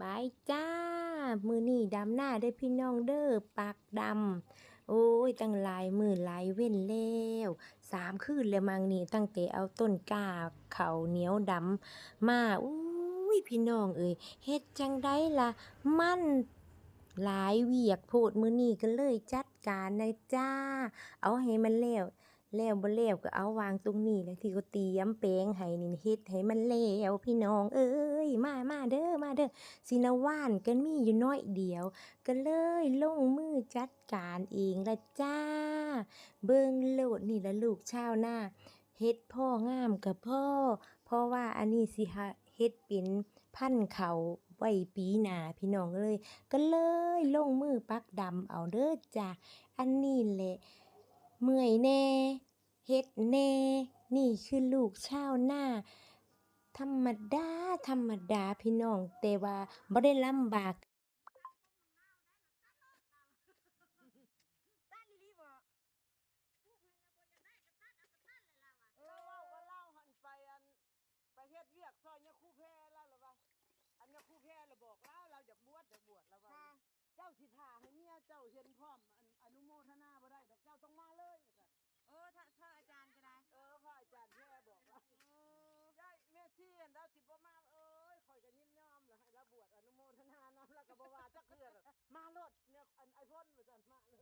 ໄປຈ້າ ມື້ນີ້ດຳນາເດີພີ່ນ້ອງເດີ ປັກດຳ. ໂອ້ຍ ຕັ້ງຫຼາຍມື້ຫຼາຍເວັນແລ້ວ ສາມຄືນແລ້ວມັ່ງນີ້ ຕັ້ງແຕ່ເອົາຕົ້ນກ້າເຂົ້າໜຽວດຳມາ. ໂອ້ຍ ພີ່ນ້ອງເອີຍ ເຮັດຈັ່ງໃດລະ ມັນຫຼາຍວຽກໂພດ ມື້ນີ້ກໍເລີຍຈັດການນະຈ້າ ເອົາໃຫ້ມັນແລ້ວ. ແລ້ວບໍ່ແລ້ວກໍເອົາວາງຕົງນີ້ແຫຼະ ທີ່ກໍຕຽມແປງໃຫ້ນີ້ ເຮັດໃຫ້ມັນແລ້ວພີ່ນ້ອງເອີຍ. ມາ ມາເດີ ມາເດີ ຊິນະຫວ່ານກັນມີຢູ່ໜ້ອຍດຽວ ກໍເລີຍລົງມືຈັດການເອງລະຈ້າ. ເບິ່ງໂລດ ນີ້ລະລູກຊາວນາ ເຮັດພໍງາມກໍພໍ ເພາະວ່າອັນນີ້ຊິຫາ ເຮັດເປັນພັນເຂົ້າໄວ້ປີໜ້າພີ່ນ້ອງເອີຍ ກໍເລີຍລົງມືປັກດຳເອົາເດີຈ້າ. ອັນນີ້ແຫຼະ ເມື່ອຍແດ່ ເຮັດແດ່ ນີ້ຄືລູກຊາວນາ ທຳມະດາ ທຳມະດາພີ່ນ້ອງ ແຕ່ວ່າບໍ່ໄດ້ລຳບາກ. ຕັດອີ່ຫຼີບໍ? ເອີ ເວົ້າກັບລາວຫັ້ນ ໄປອັນ ໄປເຮັດວຽກຊ່ອຍຍາຄູແພລາວລະວ່າ ອັນຍາຄູແພລະບອກລາວ ລາວຢາກບວດ ຢາກບວດລາວວ່າ ເຈົ້າຊິຖ້າໃຫ້ເມຍເຈົ້າເຫັນພ້ອມ ອັນອະນຸໂມທະນາບໍ່ໄດ້ດອກ ເຈົ້າຕ້ອງມາເລີຍ ວ່າຊັ້ນ. ເອີ ພະ ພະອາຈານກໍໄດ້ ເອີ ພະອາຈານແພບອກລາວ ເອີ ຍາຍແມ່ຊີຫັ້ນລາວຊິບໍ່ມາ. ເອີຍ ຂ້ອຍກໍຍິນຍອມລະ ໃຫ້ລາວບວດອະນຸໂມທະນານຳ ລາວກໍບໍ່ວ່າຈັກເທື່ອດອກ ມາໂລດ ແນວອັນອ້າຍພົນ ວ່າຊັ້ນ ມາເລີຍ.